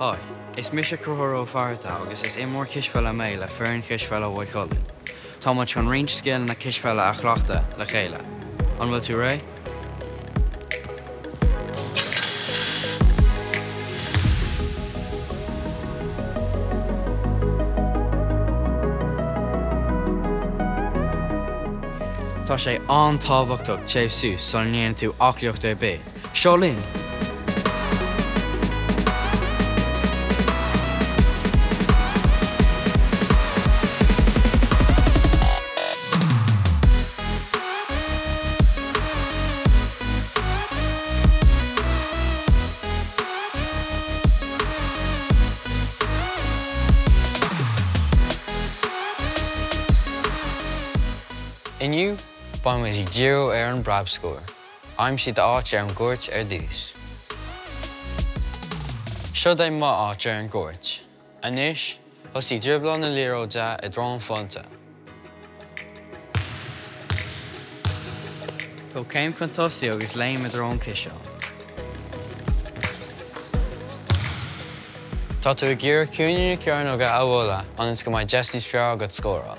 Hi, is mise Conchúr Ó Fatharta agus is imreoir cispheile mé le foireann chispheile Mhaigh Cuilinn. Tá muid chun roinnt scileanna cispheile a chleachtadh le chéile. An bhfuil tú réidh? Tá sé an-tábhachtach téamh suas sula ndéanann tú aclaíocht ar bith. Seo linn! Inniu, beidh muid ag díriú ar an bpreabscór. Aimsigh d'áit ar an gcúirt ar dtús. Seo é m'áit ar an gcúirt. Anois, tosaigh ag druibleáil na liathróide i dtreo an phointe. Tóg céim chun tosaigh agus léim i dtreo an ciseáin. Tá tú ag iarraidh cúinne na cearnóige a bhualadh ionas go mbeidh deis níos fearr agat scóráil.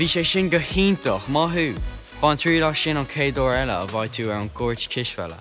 Bhí sé sin go hiontach, maith thú! Bain triail as sin an chéad uair eile a bheidh tú ar an gcúirt cispheile.